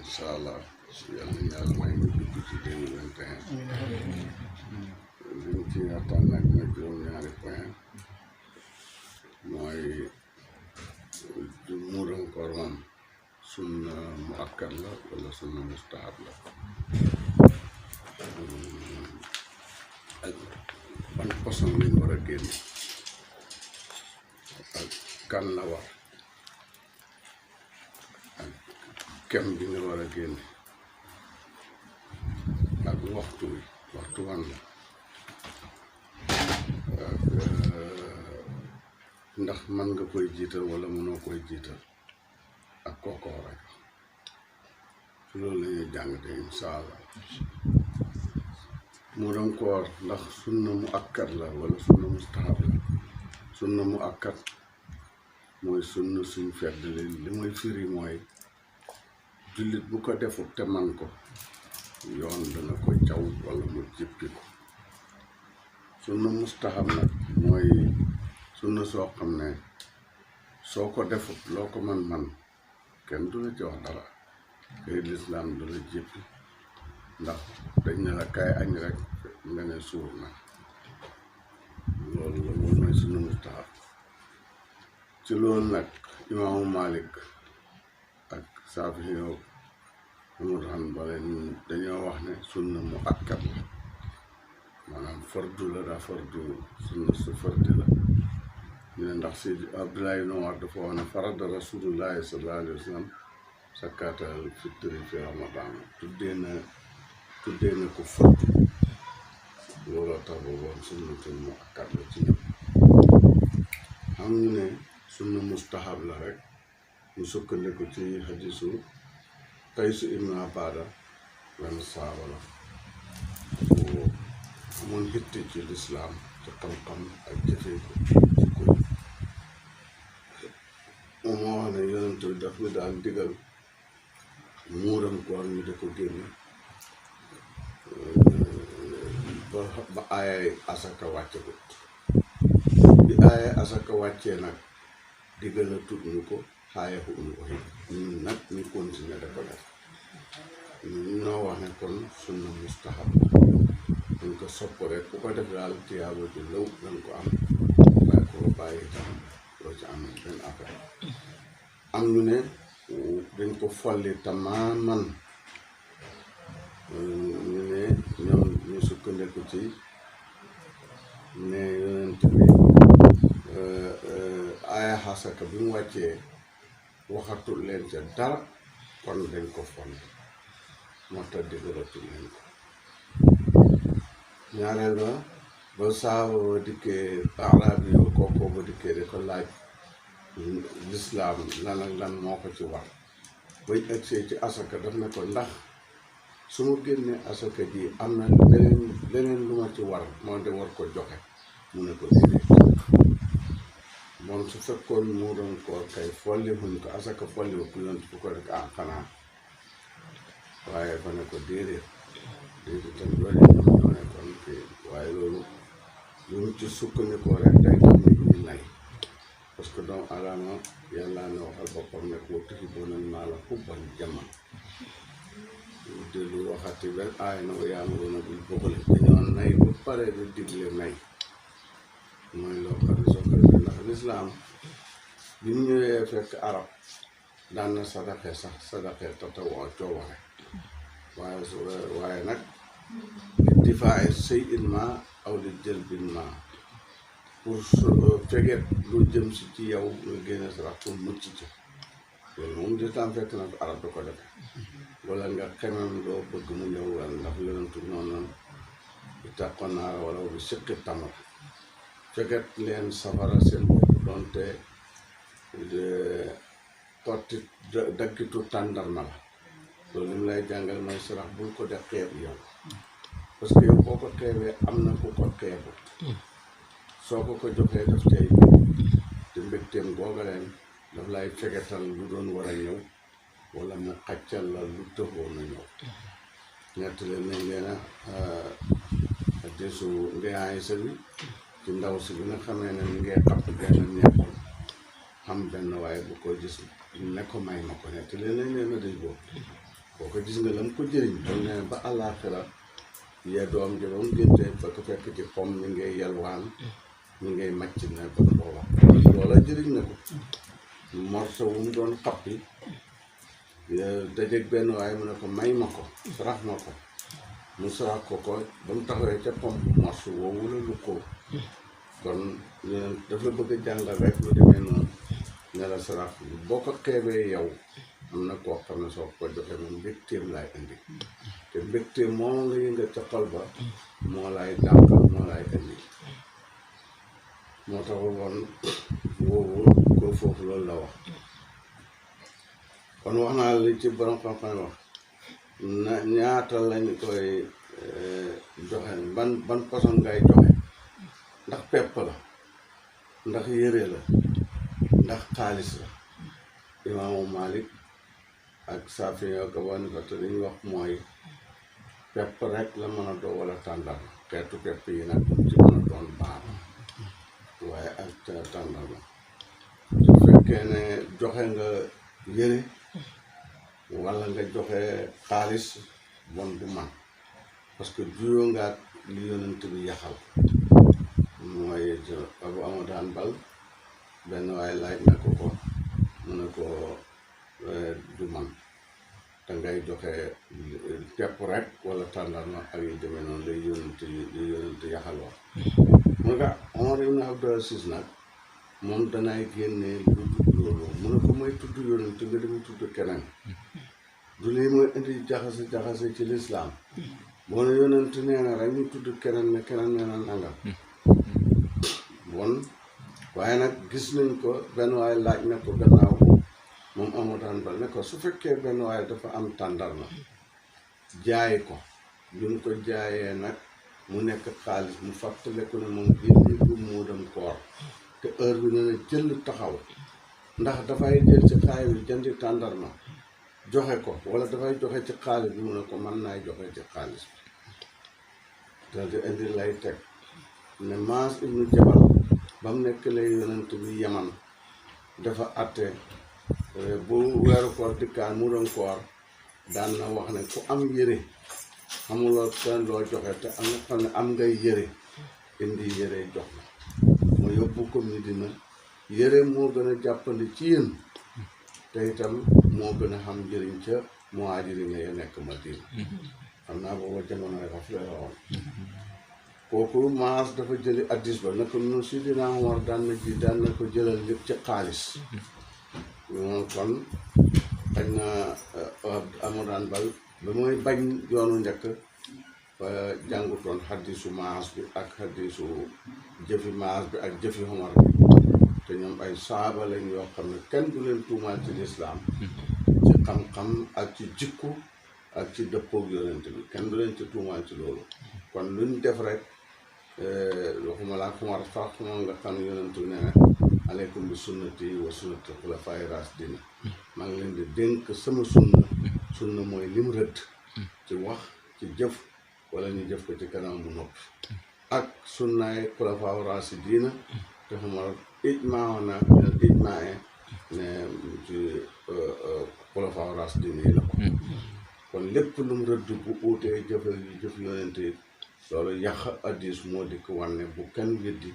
incha allah yàlla yàlla may ñu dugg ci 2021 liñ ci waxtaan nag mooy juróom-ñaari point mooy muuram koor moom sunna mu akkad la wala sunna mustahab la ak ban façon lañ war a génn ak kan la war ak kem bi nga war a génn ak waxtu wi waxtu wan la ak ndax mën nga koy jiital wala mënoo koy jiital ak kooko war a jox ci loolu la ñuy jàngate incha allah muuram koor ndax sunna mu akkad la wala sunna mustahab la sunna mu akkad mooy sunna suñ fedd li muy firi mooy jullit bu ko defut te man ko yoon dana ko caw wala mu jippi ko sunna mustahab nag mooy sunna soo xam ne soo ko defut loo ko man kenn du la ci wax dara kay lislaam du la jippi ndax dañ ne la kaay añ rek nga ne suur na loolu mooy sunna mustahab ci loolu nag imaamu Malik ak Saafi yow Ahmadu Hanbal dañoo wax ne sunna mu akkad la maanaam fardu la daa fardu sunna su fardi la ñu ne ndax si Abdoulaye ibn Umar dafa wax ne farada rasulullahi sallallahu alayhi wa sallam sakaatal fitri fi Ramadan tuddee na ko fardu looloo tax boobu sunnatul mu akkad la ci ñëpp xam ñu ne sunna mustahab la rek ñu sukkandiku ci hadisu Qaysu ibn Abada benn saaba la bu amoon hitte ci lislaam ci xam-xam ak jëfee ko ci ko moom moo wax ne yonent bi daf ñu daan digal muuram koor ñu di ko génne ba aayay asaka wàcce ko bi aayay asaka wàccee nag digal a tudd ñu ko xaayaxu ñu ko ñun nag ñu continuer da ko def ñun ñoo wax ne kon sunna mustahab dañ ko sopp rek ku ko def daal tiyaaba ju law dañ ko am waaye ko bàyyi itam loo ci am benn affaire am ñu ne dañ ko folli tamaaman ñu ne ñoom ñu sukkandiku ci ne yonent bi aaya xasaka bi mu wàccee waxatul leen ca dara kon dañ ko folli moo tax digalatul leen ko ñaareel ba saaba ba dikkee arab yi kookoo ba dikkee da ko laaj lislaam lan ak lan moo ko ci war bañ agsee ci asaka daf ne ko ndax su ma génnee asaka ji am na leneen lu ma ci war moo de war ko joxe mu ne ko déedéet moom su fekkoon mu doon koor kay folli wuñ ko asaka folli wu ko yoon fu ko rek xanaa waaye fa ne ko déedéet tam loolu ñoo ne kon kii waaye loolu lu ñu ci sukkandikoo rek day tax nit ñi nay parce que doomu aadama yàlla ne waxal boppam ne ko tuhibbuuna al-maala hubban jamman dellu waxati benn aay na wa ya'muruuna bil buxli dañoo nay ba pare di digle nay mooy loo xam ne soo ko defee ndax lislaam bi mu ñëwee fekk arab daan na sadaxe tatawoo coobare waaye nag li difaa'i shay'in ma aw li jalbin ma pour feget lu jëm si ci yow nga génne sarax pour mucc ci loolu moom lislaam fekk na ko arab da ko defe wala nga xemem loo bëgg mu ñëw wala ndax yonentu noonu ittaqu naara wala bi shiqqi tamr feget leen safara seen bopp doonte xotti daggitu tàndarma la loolu li mu lay jàngal mooy sarax bul ko def xeeb yow parce que yow boo ko xeebee am na ku ko xeebut soo ko joxee daf tey te mbégteem googa leen daf lay fegetal lu doon war a ñëw wala mu xaccal la lu tëxoon a ñëw ñett leen nañ leena desu ndeyaay sa bi ci ndaw si bi nga xamee ne ni ngay xapp benn neexoon xam benn waaye bu ko gis ne ko may ma ko ñett leen nañ leen a dëj boobu kooku gis nga lam ko jëriñ doon ne ba àllaaxira yee doom ji doon génte fekk ci pom mi ngay yalwaan mi ngay màcc ne ba booba loola jëriñ na ko morso wu mu doon xappi dajeeg benn waaye mu ne ko may ma ko sarax ma ko mu sarax ko ba mu taxawee ca pom morso woowu la lu ko kon daf la bëgg a jàngal rek lu demee noonu ne la sarax boo ko xeebee yow am na koo xam ne soo ko joxee moom mbégteem laay indi te mbégteem moom nga yëngal ca xol ba moo laay dàqal moo laay indi moo taxul woon woowu ko foofu loolu la wax kon wax naa li ci borom xam-xam wax na ñaata lañ koy joxe ban façon ngay joxe ndax pepp la ndax yére la ndax xaalis la imaamu Malik ak Saafi yoo ko wane ko te dañuy wax mooy pepp rek la mën a doo wala tàndar xeetu pepp yi nag ci mën a doon baax waaye ak tàndar la su fekkee ne joxe nga yére wala nga joxe xaalis bon du man parce que juyoo nga ak li yonent bi yaxal mooy Abu Amadou Bal benn waaye laaj na ko mu ne ko du man te ngay joxe pepp rek wala tàndarma ak yu demee noonu lay yonent yaxal wax mu ne ko Omar ibn Abdul Aziz nag moom danaay génne lu tudd loolu mu ne ko mooy tudd yonent nga dem tudd keneen du lii mooy indi jaxase ci lislaam boo ne yonent nee na rek ñu tudd keneen ne keneen nee na nangam bon waaye nag gis nañ ko benn waaye laaj na ko gannaaw moom Amadou Bal ne ko su fekkee benn waaye dafa am tàndarma jaay ko bi mu ko jaayee nag mu nekk xaalis mu fàttaliku ne moom génne bu moo dem koor te heure bi ne na jël taxaw ndax dafay jël ci xaay bi jëndi tàndarma joxe ko wala dafay joxe ci xaalis bi mu ne ko mën naay joxe ci xaalis bi daldi indi lay teg ne Maas ibnu Jabal ba mu nekk lay yonent bi Yaman dafa atte bu weeru koor dikkaan mu doon koor daan na wax ne ku am yére xamuloo kenn loo joxe te am nga xam ne am ngay yére indi yére jox la ma yóbbu ko Medina yére moo gën a jàppandi ci yéen te itam moo gën a xam njëriñ ca muhaajiriin ya nekk Madina xam naa booba jamono rafle la woon kooku Maas dafa jëli addis ba naka noonu si dina Umar daan na ko jëlal lépp ci xaalis moom kon xañ na Amadou Bal ba mooy bañ yoonu njëkk jàngutoon xaddisu Maas bi ak xaddisu jëfi Maas bi ak jëfi Umar bi te ñoom ay saaba lañ yoo xam ne kenn du leen tuumaal ci lislaam ci xam-xam ak ci jikku ak ci dëppoog yonent bi kenn du leen ci tuumaal ci loolu kon luñ def rek waxuma laa Umar sax moom nga xam ne yonent bi nee na aleykum bi sunnati wa sunnati xulafaa'i raashidiin maa ngi leen di dénk sama sunna mooy lim rëdd ci wax ci jëf wala ñu jëf ko ci kanam mu noppi ak sunnaay xulafaa'i raashidiin te Umar ijmaa na ne ci xulafaa'i raashidiin yi la ko kon lépp lu mu rëdd bu uutee jëf yonent yi loolu yàq addis moo di ko wane bu kenn weddi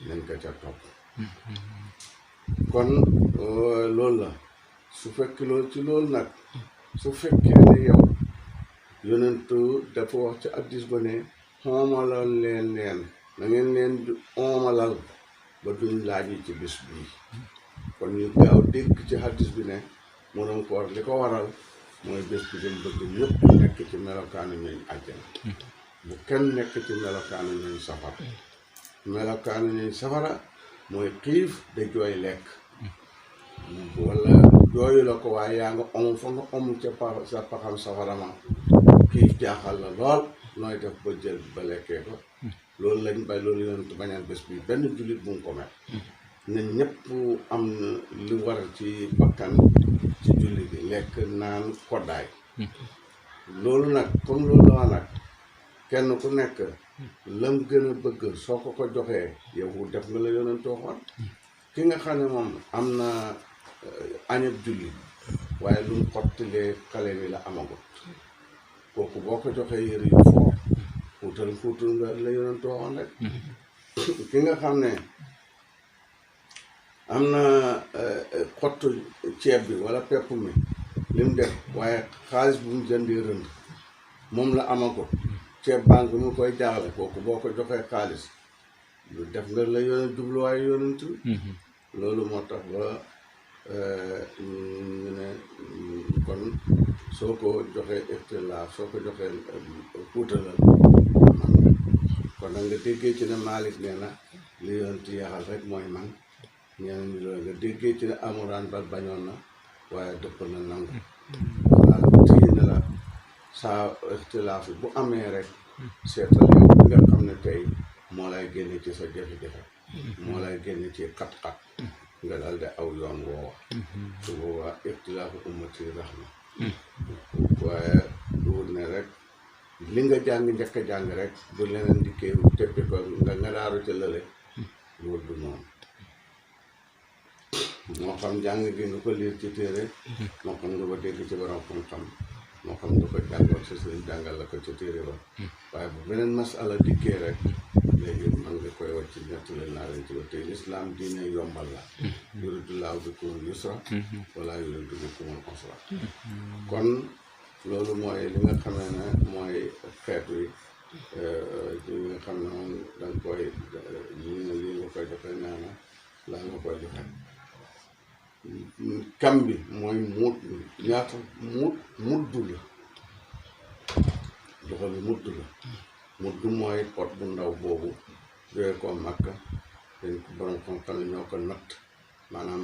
nañ ko ca topp kon loolu la su fekk loolu ci loolu nag su fekkee ne yow yonentu dafa wax ci addis ba ne xoomalal leen na ngeen leen di oomalal ba duñ laaj ci bis bii kon ñu gaaw dégg ci addis bi ne mu doon koor li ko waral mooy bés bi dañ bëgg ñëpp nekk ci melokaanu ñooñ àjjana bu kenn nekk ci melokaanu ñooñ safara melokaanu ñooñ safara mooy xiif de jooy lekk wala jooyu la ko waaye yaa nga om fa nga om ca sa paxam safara ma xiif jaaxal la lool nooy def ba jël ba lekkee ko loolu lañ bay loolu yonent bañal bés bi benn jullit bu mu ko mel ne ñëpp am na li war ci bakkan ci julli bi lekk naan koddaay loolu nag comme loolu la nag kenn ku nekk lam gën a bëgg soo ko joxee yow def nga la yonent waxoon ki nga xam ne moom am na añab julli waaye lu mu xottilee xale bi la amagut kooku boo ko joxee yére yu foor fuutal nga la yonent waxoon rek ki nga xam ne am na xottu ceeb bi wala pepp mi li mu def waaye xaalis bu mu jëndee rënd moom la amagut ceeb banque mu koy jaaxle kooku boo ko joxee xaalis lu def nga la yonent jubluwaayu yonent loolu moo tax ba ñu ne kon soo ko joxee ixtilaaf soo ko joxee puutalal man kon nag nga déggee ci ne Malick nee na li yonent yaxal rek mooy man ñeneen ñi loolu nga déggee ci ne amuraan ba bañoon na waaye dëpp na nangu waaw tii ne la saa ixtilaaf bu amee rek seetal yow bi nga xam ne tey moo lay génne ci sa jafe-jafe moo lay génne ci xat-xat nga daal di aw yoon woowa su boobaa ixtilaafu ummati rahma waaye duwul ne rek li nga jàng njëkk a jàng rek bu leneen dikkee teppi ko nga daaru ca lële loolu du noonu moo xam jàng gi nga ko liir ci téere moo xam nga ko dégg ci borom xam-xam moo xam nga ko jàngoon sa sëriñ jàngal la ko ca téere ba waaye bu beneen masala dikkee rek léegi man nga koy wàcc nettali naa leen ci ba tey lislaam diine yombal la yuridullahu bikumul yusra wala yuridu bikumul usra kon loolu mooy li nga xamee ne mooy xeetu yi li nga xam ne moom danga koy lii nga koy joxe ñaana laa nga koy joxe kam bi mooy muut ñaata muddu la joxe bi muddu la muddu mooy pot bu ndaw boobu jógee ko Makka dañ ko borom xam-xam ñoo ko natt maanaam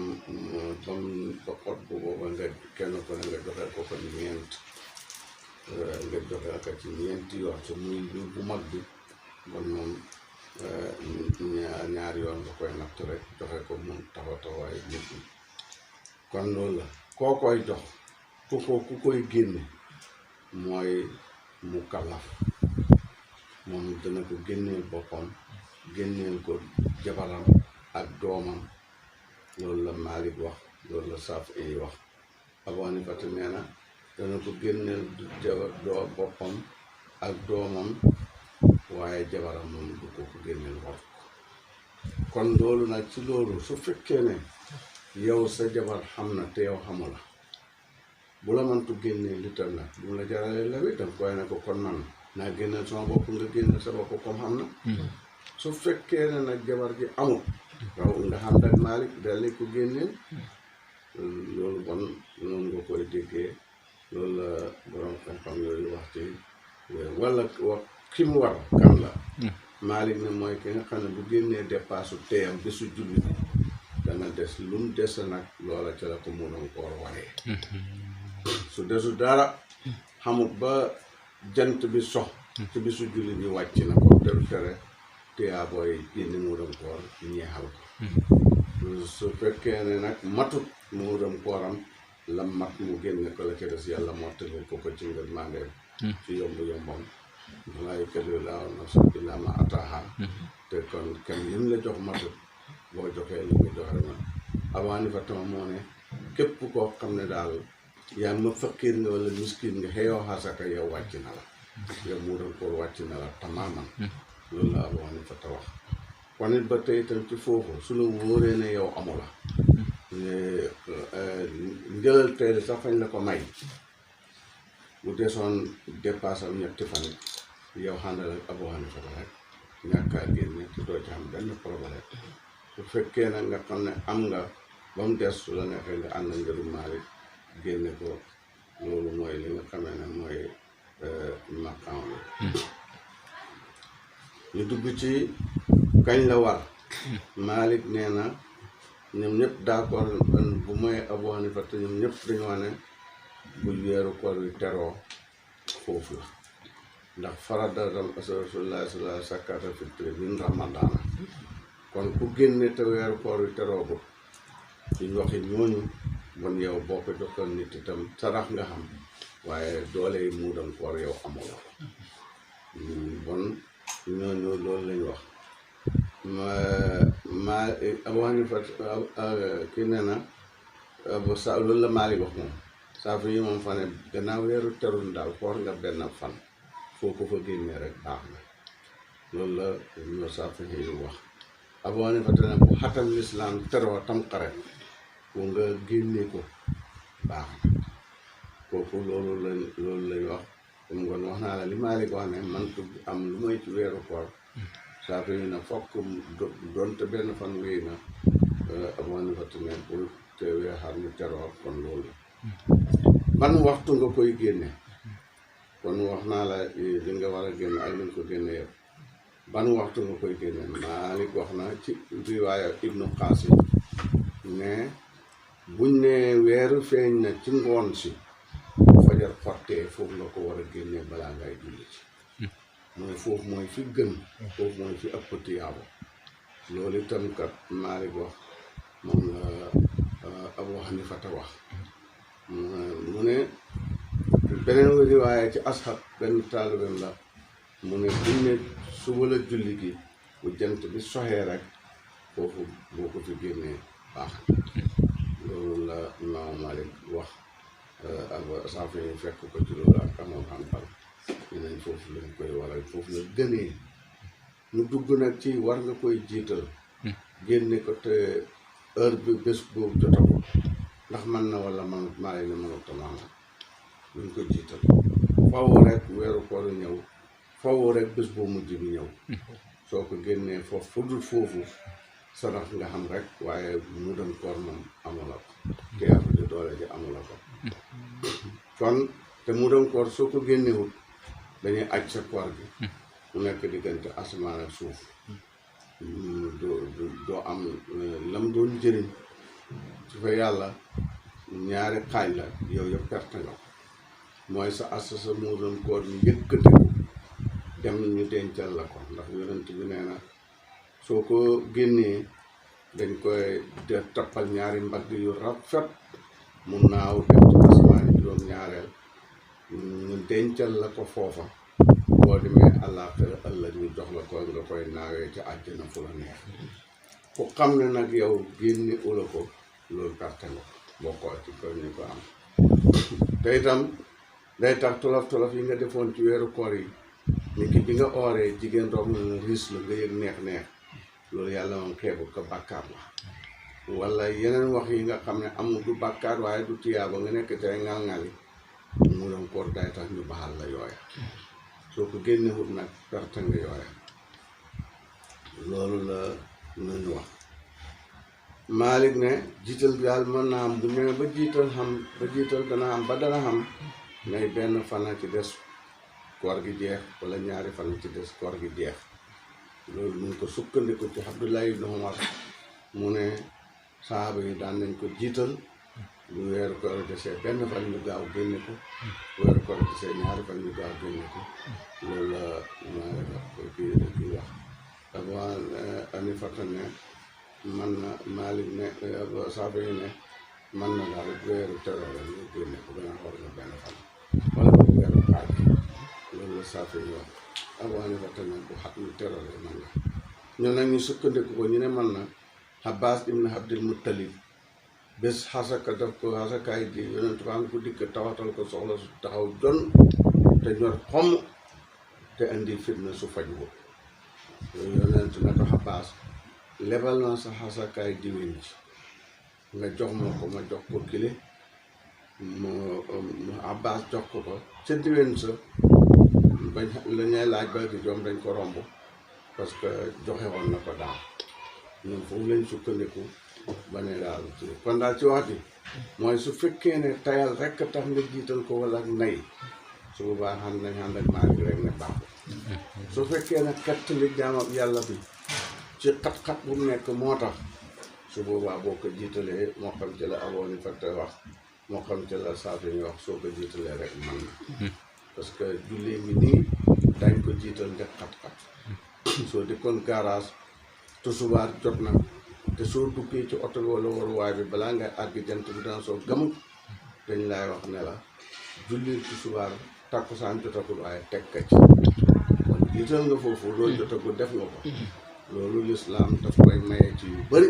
comme ba pot bu booba nga kenn ko ne nga joxe ko ko ñeent nga joxe ko ci ñeenti yoon su muy bu mag bi bon moom ñaari yoon nga koy natt rek joxe ko mun taxawaay muddu kon loolu la koo koy jox ku koy génne mooy mu kallaf moom dana ko génneel boppam génneel ko jabaram ak doomam loolu la Malick wax loolu la Saf yi wax Abu Hanifa nee na dana ko génneel boppam ak doomam waaye jabaram moom du ko génneel war kon loolu nag ci loolu su fekkee ne yow sa jabar xam na te yow xamu la bu la mëntu génnee li tam nag bu la jaralee la wi danga koy ne ko kon man naa génneel sama bopp nga génneel sa bopp comme xam na su fekkee ne nag jabar ji amul raw nga xam nag Malick dal ko génneel loolu bon noonu nga koy déggee loolu la borom xam-xam yooyu wax ci wala wax ki mu war kan la Malick ne mooy ki nga xam ne bu génnee dépassu teyam bisu julli bi dana des lu mu des nag loola ca la ko mënoon koor waree su desu dara xamut ba jant bi sox ci bisu julli bi wàcc na ko te du tere téyaa booy génne muuram koor ñeexal ko su fekkee ne nag matut muuram kooram la mat mu génne ko la ca des yàlla mottali ko ci ngër mandeem ci yomb-yombam laa yukallifu llaahu nafsan illaa maa ataahaa te kon kenn lim la jox matut boo joxee li nga joxe ma Abu Hanifa tam moo ne képp koo xam ne daal yaa ma fakkiir nga wala miskin nga xëyoo xasaka yow wàcc na la yow muuram koor wàcc na la tamaaman loolu la Abu Hanifa ta wax kon it ba tey itam ci foofu su la wóoree ne yow amu la njëlal tey sax fañ la ko may bu desoon dépassal ñetti fan yow xàndal ak Abu Hanifa rek ñàkkaa génne te doo ci am benn problème su fekkee nag nga xam ne am nga ba mu des su la neexee nga ànd ngëru Malick génne ko loolu mooy li nga xamee ne mooy maqaam la ñu dugg ci kañ la war Malick nee na ñoom ñëpp d'accord bu mooy Abu Hanifa te ñoom ñëpp dañu wax ne bu weeru koor wi teroo foofu la ndax farada rasulullah sallallahu alayhi wa sallam sakata fitri min ramadana kon ku génne te weeru koor wi teroo ko suñ waxi ñooñu bon yow boo ko joxoon nit itam sarax nga xam waaye doole yi muudam koor yow amuloo bon ñooñu loolu lañ wax ma Abu Hanifa kii nee na sa loolu la Maalik wax moom saafi yi moom fa ne gannaaw weeru terul daal xoor nga benn fan foo ko fa génnee rek baax na loolu la ñoo saafi yi wax Abu Hanifa ne bu xatam lislaam teroo tam xaret bu nga génnee ko baax na kooku loolu lañ wax comme kon wax naa la li Maalik wax ne man ko am lu may ci weeru koor saafi yi na fokk doonte benn fan wéy na Abu Hanifa ne bul te weexaar ñu teroo kon loolu ban waxtu nga koy génne kon wax naa la li nga war a génne ak li nga ko génne yëpp ban waxtu nga koy génne Maalik wax na ci riwaaya Ibnu Qaasim ne buñ ne weeru feeñ na ci ngoon si fajar xottee foofu nga ko war a génne balaa ngay julli ci mooy foofu mooy fi gën foofu mooy fi ëpp tiyaabo loolu itam kat Maalik wax moom la Abu Hanifa ta wax mu ne beneen riwaaya ci Ashab benn taalibeem la mu ne buñ ne suba la julli gi bu jant bi soxee rek foofu boo ko fi génnee baax loolu la Imaamu Maalik wax ak Saafi yi fekk ko ci loolu ak amoon xam-xam ñu ne foofu lañ koy waral foofu la gënee ñu dugg nag ci war nga koy jiital génne ko te heure bi bés boobu jotagul ndax man na wala man maa ngi ne mënut a maanaam luñ ko jiital faw rek weeru koor ñëw faw rek bés boo mujj bi ñëw soo ko génnee foofu fu dul foofu sarax nga xam rek waaye mu dem koor moom amula ko te am di doole ji amula ko kon te mu dem koor soo ko génnewut dañuy aj sa koor gi mu nekk diggante asamaan ak suuf doo am lam doon jëriñ su fa yàlla ñaari xaaj la yow yëpp perte nga ko mooy sa sa muuram koor ñu yëkkati ko dem ñu dencal la ko ndax yonent bi nee na soo ko génnee dañ koy de tappal ñaari mbagg yu rafet mu naaw dem ci asamaan juróom ñaareel ñu dencal la ko foofa boo demee àllaaxira ëllëg ñu jox la ko nga koy naawee ci àjjana fu la neex ku xam ne nag yow génne ula ko loolu perte nga bokkoo ci ko ñu ko am te itam day tax tolof yi nga defoon ci weeru koor yi ni ki bi nga ooree jigéen romb na riis la nga yëg neex loolu yàlla moom xeebu ko bàkkaar la wala yeneen wax yi nga xam ne amul du bàkkaar waaye du tiyaaba nga nekk tey ngal-ngali mu doon koor day tax ñu baxal la yooya soo ko génnewut nag perte nga yooya loolu la nañu wax Maalik ne jiital bi daal mën naa am bu ñëwee ba jiital dana am ba dana xam nay benn fan ci des koor gi jeex wala ñaari fan ci des koor gi jeex loolu ñu ko sukkandiku ci Abdullah ibn Umar mu ne saaba yi daan nañ ko jiital bu weeru koor desee benn fan ñu gaaw génne ko weeru koor desee ñaari fan ñu gaaw génne ko loolu la Maalik kii wax Abu Hanifa ne man na Maalik ne saaba yi ne man na daal weeru teroo la ñu génne ko gën a xool nga benn fan wala bu weeru xaaj loolu la saaba yi wax Abu Hanifa ne bu xam ñu teroo la man na ñoo nag ñu sukkandiku ko ñu ne man na Abbas ibn Abdul Muttalib bés xasaka daf ko xasakaay ji yonent baa ngi ko dikk tawatal ko soxla su taxaw jon te ñor xomm te indi fitna su faj ko yonent na ko Abbas lebal naa sa xasakaay diwén ji nga jox ma ko ma jox ko kile mu Abbas jox ko ca diwén sa bañ la ñuy laaj ba di joom dañ ko romb parce que joxe woon na ko daal ñun foofu lañ sukkandiku ba ne daal kon daal ci wax ji mooy su fekkee ne tayal rek tax nga jiital ko wala ak nay su boobaa xam nañ ànd ak Maalik rek ne baaxul su fekkee ne xett li jaam ak yàlla bi ci xat-xat bu mu nekk moo tax su boobaa boo ko jiitalee moo xam ci la Abu Hanifa wax moo xam ci la Saafi ñu wax soo ko jiitalee rek man na parce que julli mi nii dañ ko jiital nga xat-xat soo dikkoon garage tusubaar jot na te soo duggee ci oto wala waruwaay bi balaa ngay àgg jant bi dana soo gamut dañ lay wax ne la julli tusubaar takkusaan jotagul waaye teg ka ci kon jiital nga foofu loolu jotagul def nga ko loolu lislaam daf koy maye ci yu bëri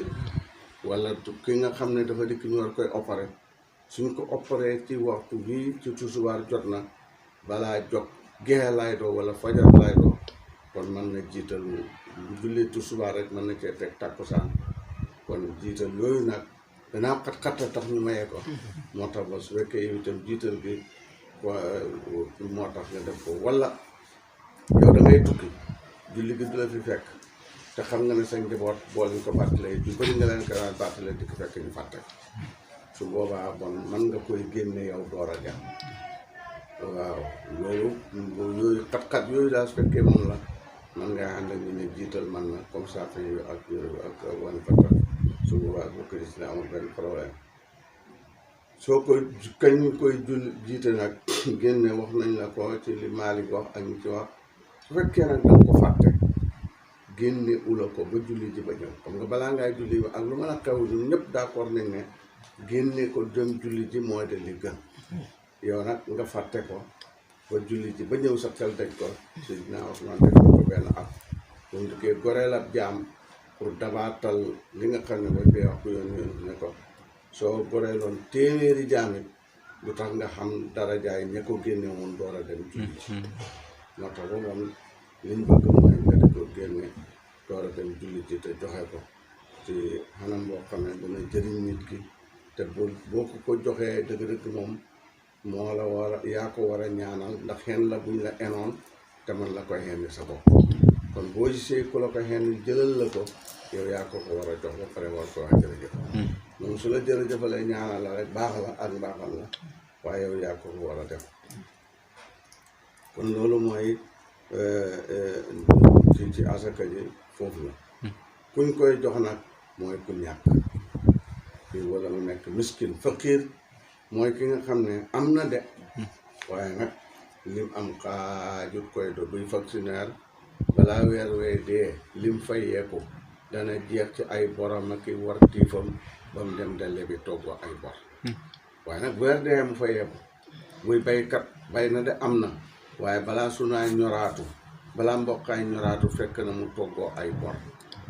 wala ki nga xam ne dafa dikk ñu war koy opéré suñ ko opéré ci waxtu bii ci tusubaar jot na balaa jot gexe laay doo wala fajar laay doo kon mën na jiital bu jullee tusubaar rek mën na cee teg takkusaan kon jiital yooyu nag danaa xat-xatta tax ñu mayee ko moo tax ba su fekkee yow itam jiital bi moo tax nga def ko wala yow da ngay tukki julli gi du la fi fekk te xam nga ne sa njaboot boo leen ko bàttalee ju bëri nga leen ko daan bàttalee di ko fekk ñu fàtte su boobaa bon mën nga koy génne yow door a dem waaw loolu yooyu xat-xat yooyu daal su fekkee moom la man nga ànd ak ñu ne jiital man na comme ça fi ak wan fata su boobaa bu ko gis ne amul benn problème soo koy kañ koy jiite nag génne wax nañ la ko ci li Malick wax ak ñu ci wax su fekkee nag danga ko fàtte génne ula ko ba julli ji ba ñëw xam nga balaa ngay julli ba ak lu mën a xew ñun ñëpp d'accord nañ ne génne ko dem julli ji mooy de li gën yow nag nga fàtte ko ba julli ji ba ñëw sa xel daj ko si dinaa wax man def ko benn at buñ dikkee goreel ab jaam pour dabaatal li nga xam ne ba bee wax ku yoon ne ko soo goreeloon téeméeri jaam it du tax nga xam dara jaay ña ko génne woon door a dem julli ji moo tax ba moom liñ bëgg mooy nga di ko génne door a dem julli ji te joxe ko ci xanam boo xam ne dina jëriñ nit ki te boo ko joxee dëgg-dëgg moom moo la war a yaa ko war a ñaanal ndax xen la buñ la enoon te man la koy xenni sa bopp kon boo gisee ku la ko xenni jëlal la ko yow yaa ko war a jox ba pare war ko wax jërëjëf moom su la jërëjëfalee ñaanal la rek baax la ak mbaaxal la waaye yow yaa ko war a def kon loolu mooy ci asaka ji foofu la kuñ koy jox nag mooy ku ñàkk fii wala mu nekk miskin faqiir mooy ki nga xam ne am na de waaye nag lim am xaajut koy do buy fonctionnaire balaa weer wee dee lim fayeeku dana jeex ci ay borom ak i war tiifam ba mu dem delle bi toggoo ay bor waaye nag weer dee mu fayeeku muy baykat bay na de am na waaye balaa sunaay ñoraatu balaa mbokkaay ñoraatu fekk na mu toggoo ay bor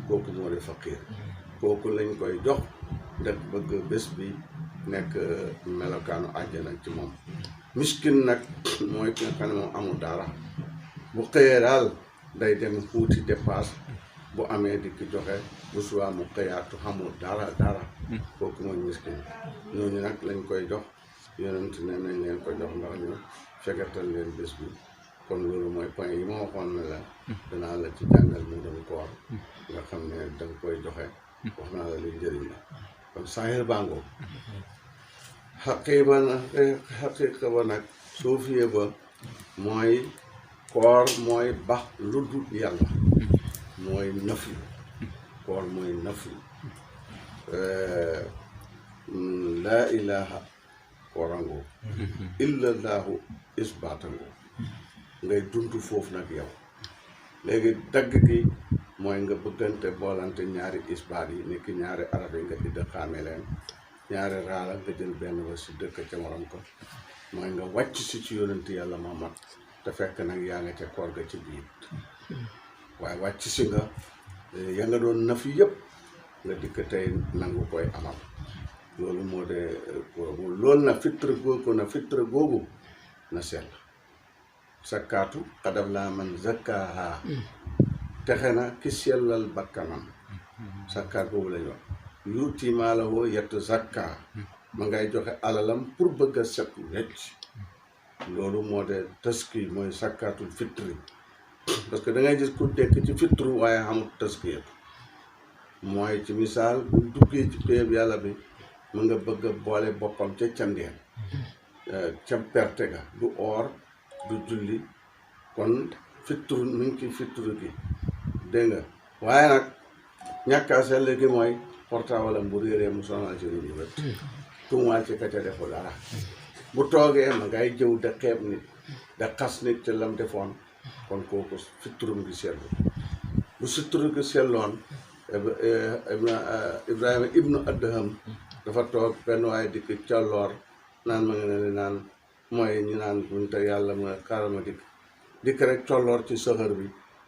kooku moo di faqiir kooku lañ koy jox ndax bëgg bés bi nekk melokaanu àjjana ci moom miskin nag mooy ki nga xam ne moom amul dara bu xëyee daal day dem xuuti dépasse bu amee di ki joxe bu suwaa mu xëyaatu xamul dara kooku mooy miskin ñooñu nag lañ koy jox yonent ne nañ leen ko jox ndax ñu fegatal leen bés bi kon loolu mooy point yi ma waxoon ne la danaa la ci jàngal mu dem koor nga xam ne danga koy joxe wax naa la li njëriñ la kon saahir bàngoo xaqiiqa ba nag suufiye ba mooy koor mooy bax lu dul yàlla mooy nafli koor mooy nafli laa ilaha koorangoo illallahu isbaatangoo ngay dund foofu nag yow léegi dagg gi mooy nga bëggante boolante ñaari isbaat yi ni ki ñaari arab yi nga idda xaame leen ñaari raala nga jël benn ba si dëkk ca morom ko mooy nga wàcc si ci yonent yàlla Muhammad te fekk nag yaa nga ca koor ga ci biir waaye wàcc si nga ya nga doon nafi yëpp nga dikk tey nangu koy amal loolu moo de loolu na fitre googu na sell sakkaatu xadaf laa man zakkaaha texe na ki sellal bakkanam sakkaat boobu lañu wax yuuti maa la woo yett zakka ma ngay joxe alalam pour bëgg a set wecc loolu moo de taski mooy sakkaatul fitri parce que da ngay gis ku dekk ci fitru waaye xamul taskiyatu mooy ci misaal bu duggee ci péeb yàlla bi mu nga bëgg a boole boppam ca candeen ca perte ga du or du julli kon fitru mi ngi ci fitru gi dégg nga waaye nag ñàkkaa sell gi mooy portable am bu réeree mu sonal ci nit ñi wet tuumaal ci ka ca defu dara bu toogee ma ngay jëw da xeeb nit da xas nit ca lam defoon kon kooku fitrum gi sellu bu fitru gi selloon Ibrahima ibnu Adham dafa toog benn waaye dikk colloor naan ma nga ne naan mooy ñu naan bunte yàlla mu ne xaaral ma dikk rek colloor ci sëxër bi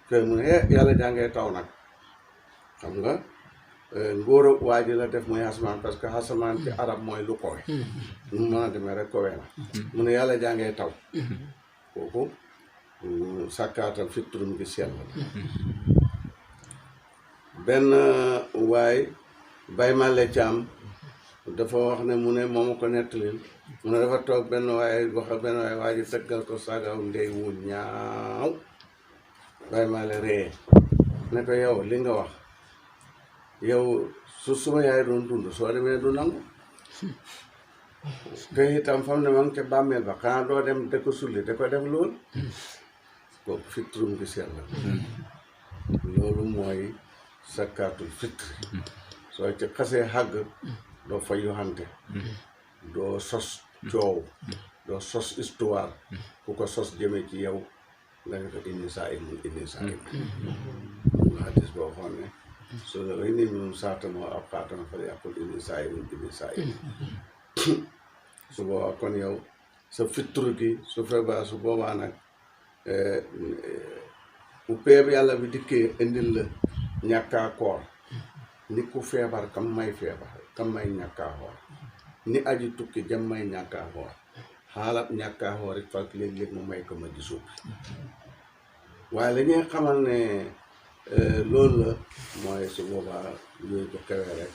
te mu ne yàlla jàngee taw nag xam nga ngóor ak waa ji la def muy asamaan parce que asamaan ci arab mooy lu kowe mu mën a demee rek kowe na mu ne yàlla jàngee taw kooku sàkkaatal fitrum gi sell la benn waay Baye Male Caam dafa wax ne mu ne moom ko nettalil mu ne dafa toog benn waay wax benn waay waa ji tëggal ko saagaw ndey wu ñaaw Baye Male ree ne ko yow li nga wax yow suma yaay doon dund soo demee du nangu te itam fam ne ma ngi ca bàmmeel ba xanaa doo dem da ko sulli da ko def loolu kooku fitrum gi sell la loolu mooy sakkaatul fitri soo ci xasee xàgg doo fa yoxante doo sos coow doo sos histoire ku ko sos jëme ci yow nga ne ko inni saa imun hadis boo xoon ne so rëy ni minum saatamoo ab xaatama fa yàqul inni saa imun su boobaa kon yow sa fitru gi su feebaa su boobaa nag bu peeb yàlla bi dikkee indil la ñàkkaa koor ni ku feebar kam may feebar kam may ñàkkaa xoor ni aji tukki jam may ñàkkaa xoor xaalab ñàkkaa xoor it fak léeg-léeg mu may ko ma di suubi waaye la ñuy xamal ne loolu la mooy su boobaa yooyu ko xewee rek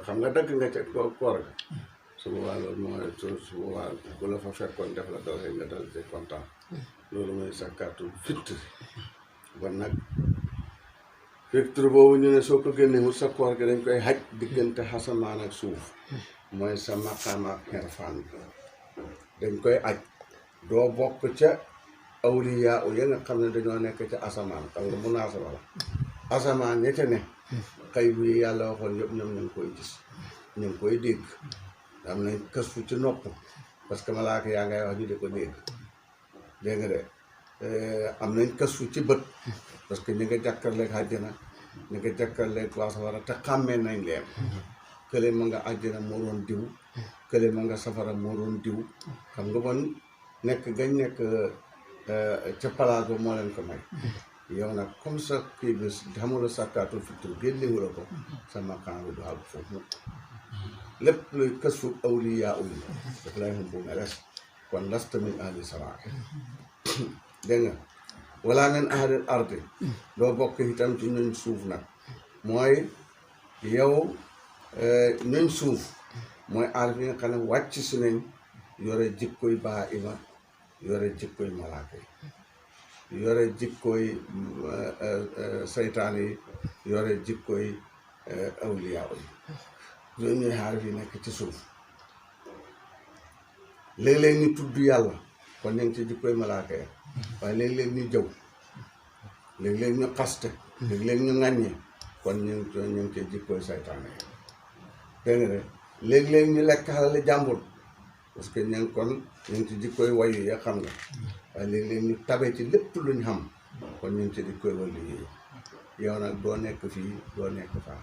xam nga dagg nga ca koor ga su boobaa loolu mooy su boobaa bu la fa fekkoon def la doole nga dal di kontaan loolu mooy sakkaatul fitri ba nag fitri boobu ñu ne soo ko génnewul sa koor gi dañ koy xaj diggante asamaan ak suuf mooy sa maqaama ak irfaan dañ koy aj doo bokk ca awliyaa ya nga xam ne dañoo nekk ca asamaan xam nga munaasaba la asamaan ña ca ne xëy bu yàlla waxoon yëpp ñoom ñu ngi koy gis ñu ngi koy dégg am nañ kës fu ci nopp parce que malaaka yaa ngay wax ñu di ko dégg dégg nga de am nañ kës fu ci bët parce que ñu nga jàkkarleeg àjjana ñu nga jàkkarleeg waa safara te xàmmee nañ leen kële ma nga àjjana moo doon diw kële ma nga safara moo doon diw xam nga bon nekk gañ nekk ca palaas ba moo leen ko may yow nag comme ça kii bi xamula sakkaatul fitri génnewu la ko sa maqaam bi du àgg foofu lépp luy kës fu awliyaa yi daf lay xam bu nga res kon lasta min ahli samaa dégg nga wala min ahlil ardi doo bokk itam ci ñuñ suuf nag mooy yow ñuñ suuf mooy aarif yi nga xam ne wàcc si nañ yore jikkoy baa ima yore jikkoy malaaka yi yore jikkoy saytaan yi yore jikkoy awliyaa yi yooyu ñooy aarif yi nekk ci suuf léeg-léeg ñu tudd yàlla kon ñu ngi ci jikkoy malaaka yi waaye léeg-léeg ñu jëw léeg-léeg ñu xaste léeg-léeg ñu ŋàññe kon ñu ngi ci jikkoy saytaane yi dégg nga de léeg-léeg ñu lekk xalali jàmbur parce que ñu ngi kon ñu ngi ci jikkoy wayu ya xam nga waaye léeg-léeg ñu tabe ci lépp luñ xam kon ñu ngi ci jikkoy wayu yi yow nag doo nekk fii doo nekk faa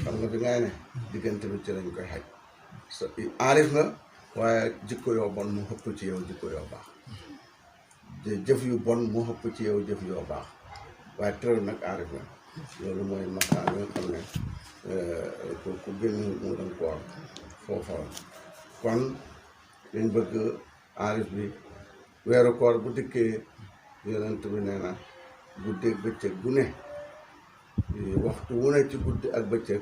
xam nga fi ngay ne diggante bi ci lañ koy xaj sa aarif nga waaye jikko yoo bon mu xëpp ci yow jikko yoo baax jëf yu bon mu xëpp ci yow jëf yoo baax waaye tëral nag aarif nga loolu mooy maqaam yi nga xam ne ku génn mu doon koor foofa kon dañ bëgg aarif bi weeru koor bu dikkee yonent bi nee na guddi bëccëg bu ne waxtu wu ne ci guddi ak bëccëg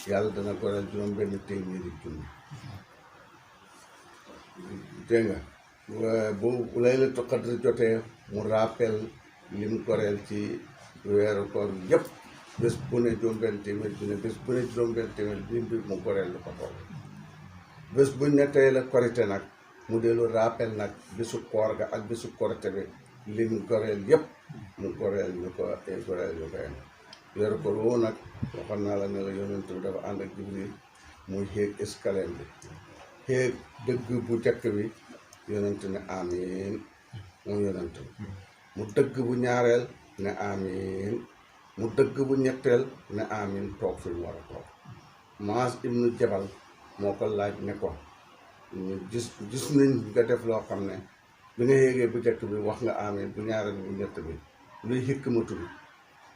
yàlla dana goreel juróom benn téeméeri junni dégg nga bu laylatul qadr jotee mu rappel lim goreel ci weeru koor yëpp bés bu ne juróom benn téeméeri junni bés bu ne juróom benn téeméeri lim bi mu goreel lu ko toll bés buñ ne tey la korite nag mu dellu rappel nag bésu koor ga ak bésu korite bi lim goreel yëpp mu goreel ñu ko goreel ñu ko yem weeru koor woowu nag waxoon naa la ne la yonent bi dafa ànd ak Jibril muy xéeg escalier bi xéeg dëgg bu jëkk bi yonent ne amiin moom yonent bi mu dëgg bu ñaareel ne amiin mu dëgg bu ñetteel ne amiin toog fi mu war a toog Maas ibnu Jabal moo ko laaj ne ko ñu gis nañ nga def loo xam ne bi nga yéegee bu jëkk bi wax nga amiin bu ñaareel bu ñett bi luy hikmatu bi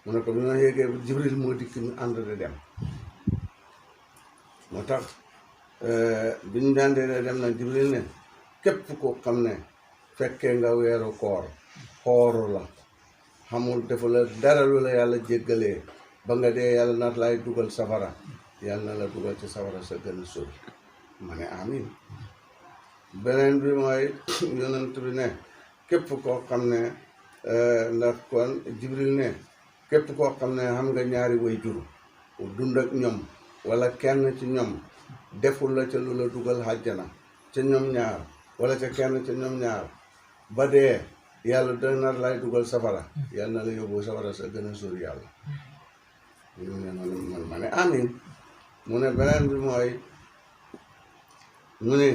mu ne ko bi ma yéegee Jibril moo dikk ñu ànd de dem moo tax bi ñu daan dee dem nag Jibril ne képp ko xam ne fekkee nga weeru koor xooru la xamul defu la dara lu la yàlla jéggalee ba nga dee yàlla nar lay dugal safara yàlla na la dugal ci safara sa gën a sori ma ne amin beneen bi mooy yonent bi ne képp koo xam ne ndax kon Jibril ne képp koo xam ne xam nga ñaari way jur dund ak ñoom wala kenn ci ñoom deful la ca lu la dugal àjjana ca ñoom ñaar wala ca kenn ca ñoom ñaar ba dee yàlla dana nar lay dugal safara yàlla na la yóbbu safara sa gën a sori yàlla man ma ne amin mu ne beneen bi mooy mu ne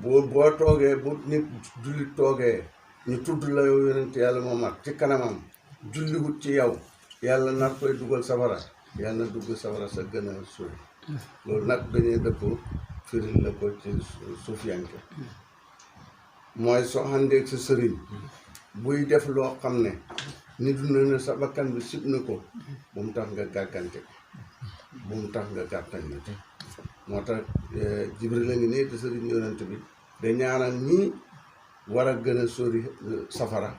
boo toogee bu nit julli toogee ñu tudd la yow yonent yàlla moom ak ci kanamam julli wut ci yow yàlla nar koy dugal safara yàlla na dugg safara sa gën a sori loolu nag dañuy dëpp firil la ko ci suufiyanke mooy soo àndeeg sa sëriñ buy def loo xam ne nit na sa bakkan bi sib na ko bu mu tax nga gàggante ko bu mu tax nga gàttañ na moo tax Jibril la ngi nii te sëriñ yonent bi da ñaanal ñii war a gën a sori safara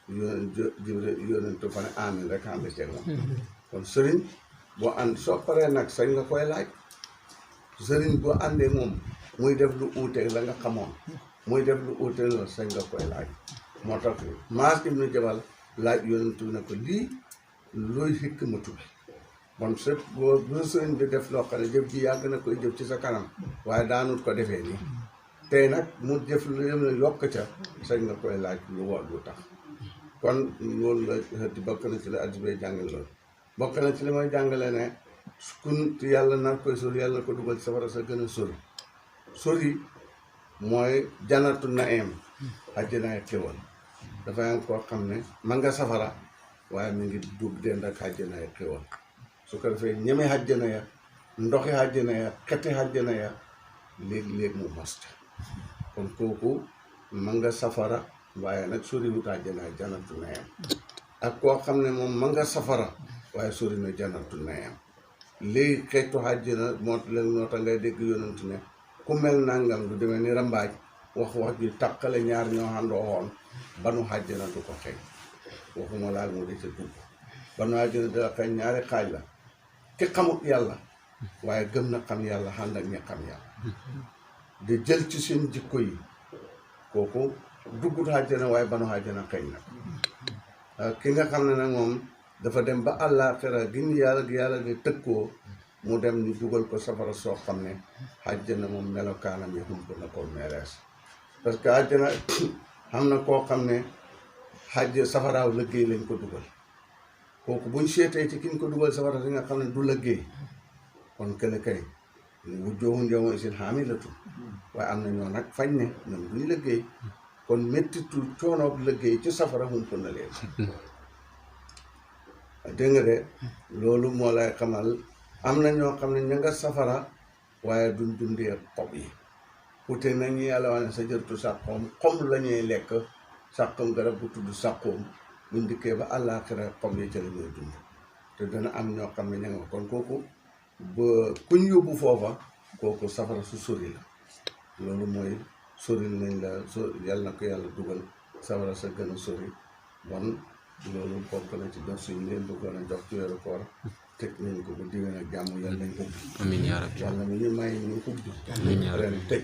Jibril yonent fa ne amin rek ànd ceeg moom kon sëriñ boo ànd soo paree nag sañ nga koy laaj sëriñ boo àndee moom muy def lu uuteeg la nga xamoon muy def lu uuteeg la sañ nga koy laaj moo tax Maas ibnu Jabal laaj yonent bi ne ko lii looy hikmatu bi bon sëpp boo sëriñ bi def loo xam ne jëf ji yàgg na koy jëf ci sa kanam waaye daanut ko defee nii tey nag mu jëf lu yem ne yokk ca sañ nga koy laaj lu war lu tax kon loolu la xëtti bokk na ci la addi bay jàngale loolu bokk na ci li may jàngale ne kun yàlla nar koy sori yàlla na ko dugal ci safara sa gën a sori mooy janatu naim àjjanaay xéwal dafay am koo xam ne man nga safara waaye mi ngi dugg dend ak àjjanaay xéwal su ko defee ñeme àjjana ya ndoxi àjjana ya xeti àjjana ya léegi-léegi mu most kon kooku man nga safara waaye nag soriwut àjjanaay janatu naim ak koo xam ne moom man nga safara waaye sori na janatu naim léegi xeetu àjjana moo tax ngay dégg yonent ne ku mel nangam du demee ni rambaaj wax ji tàqale ñaar ñoo àndoo woon banu àjjana du ko xeeñ waxuma laal mu di ca dugg banu àjjana dala xeeñ ñaari xaaj la ki xamut yàlla waaye gëm na xam yàlla ànd ak ñi xam yàlla di jël ci seen jikko yi kooku duggut àjjana waaye banu àjjana xeeñ na ki nga xam ne nag moom dafa dem ba àllaaxira gi yàlla di tëkkoo mu dem ñu dugal ko safara soo xam ne àjjana moom melokaanam yi hump na ko meerees parce que àjjana xam na koo xam ne safaraaw liggéey lañ ko dugal kooku buñ seetee ci kiñ ko dugal safara si nga xam ne du liggéey kon kële kay wujjoohun yawma izin haamilatu waaye am na ñoo nag fañ ne ñoom duñ liggéey kon méttitu coonoog liggéey ci safara hump na leen dégg nga de loolu moo lay xamal am na ñoo xam ne ña nga safara waaye duñ dundee xob yi ute nañu yàlla wax ne sa jërtu sàqoom xom la ñuy lekk sàqoom garab bu tudd sàqoom buñ dikkee ba àllaaxira xob yi ca la ñuy dund te dana am ñoo xam ne ña nga kon kooku ba kuñ yóbbu foofa kooku safara su sori la loolu mooy soril nañ la yàlla na ko yàlla dugal safara sa gën a sori bon loolu bokk na ci dox suñu leen bëggoon a jox ci weeru koor teg nañ ko bu diwén ak jàmm yàlla nañ ubbi amiin yaa rabbi yàlla mi ñu may ñu ubbi amiin yaa ren rabbi tëj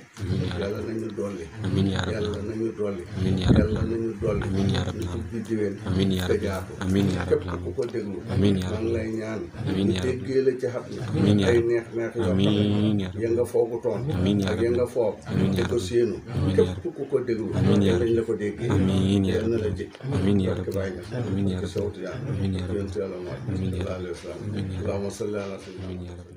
yàlla nañu dolli amiin yaa rabbi yàlla nañu dolli amiin yaa rabbi yàlla nañu dolli amiin yaa rabbi ñu ubbi diwén amiin yaa rabbi tëjaatu amiin yaa rabbi képp ku ko déglu amiin yaa maa rabbi ngi lay ñaan amiin yaa rabbi déggee la ci xam amiin yaa ay rabbi neex neex yoo amiin yaa xam rabbi ya nga foogu toon amiin yaa ak ya rabbi nga foog amiin te yaa ko rabbi séenu amiin yaa képp ku ko déglu amiin yaa lañ rabbi la ko déggee amiin yaa yàlla na la rabbi jëkk amiin yaa barke rabbi bàyyi na amiin yaa ci rabbi sawtu yàlla amiin yaa rabbi yonent yàlla Muhammad amiin yaa sallallahu alayhi wa sallam amiin yaa rabbi allahumma salli ala sayyidina amiin yaa rabbi